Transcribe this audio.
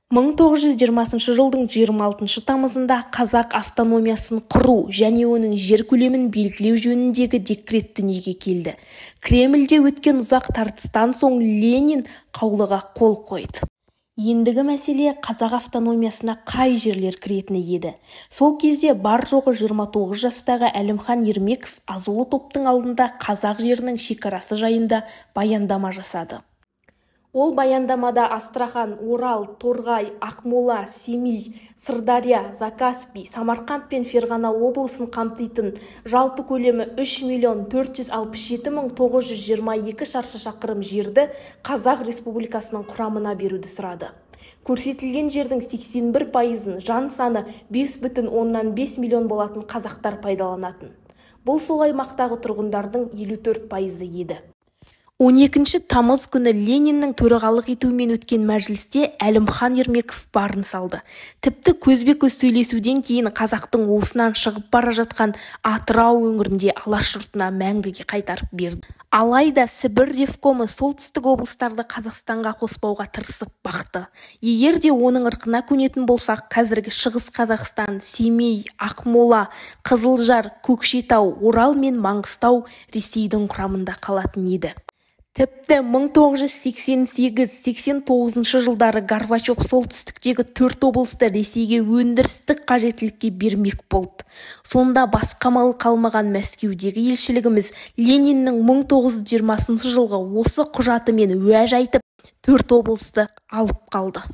1920 жылдың 26 тамызында Қазақ автономиясын құру және оның жер көлемін белгілеу жөніндегі декрет дүниеге келді. Кремльде өткен ұзақ тартыстан соң Ленин қаулыға қол қойды. Ендігі мәселе қазақ автономиясына қай жерлер кіретіні еді. Сол кезде бар жоғы 29 жастағы Әлімхан Ермеков азулы топтың алдында қазақ жерінің шекарасы жайында баяндама жасады. Ол баяндамада Астрахан, Орал, Торғай, Ақмола, Семей, Сырдария, Закаспий, Самарқанд пен Ферғана облысын қамтитын жалпы көлемі 3 миллион 467 мың 922 шаршы шақырым жерді Қазақ Республикасының құрамына беруді сұрады. Көрсетілген жердің 81%-ын жан саны 5,5 миллион болатын қазақтар пайдаланатын. Бұл сол аймақтағы тұрғындардың 54%-ы еді. 12 тамыз күні Лениннің төрағалық етуімен өткен мәжілісте Әлімхан Ермеков барын салды. Тіпті көзбе-көз сөйлесуден кейін қазақтың уысынан шығып бара жатқан Атырау өңірінде Алаш жұртына мәңгіге қайтарып берді. Алайда Сібір ревкомы солтүстік облыстарды Қазақстанға қоспауға тырысып бақты. Егер де оның ырқына көнетін болсақ, қазіргі Шығыс Қазақстан, Семей, Ақмола, Қызылжар, Көкшетау, Орал мен Маңғыстау Ресейдің құрамында қалатын еді. Тіпті 1988-89 жылдары Горбачев солтүстіктегі 4 облысты Ресейге өндірістік қажеттілікке бермек болды. Сонда басқа мал қалмаған Мәскеудегі елшілігіміз Лениннің 1920 жылғы осы құжатымен уәж айтып, 4 облысты алып қалды.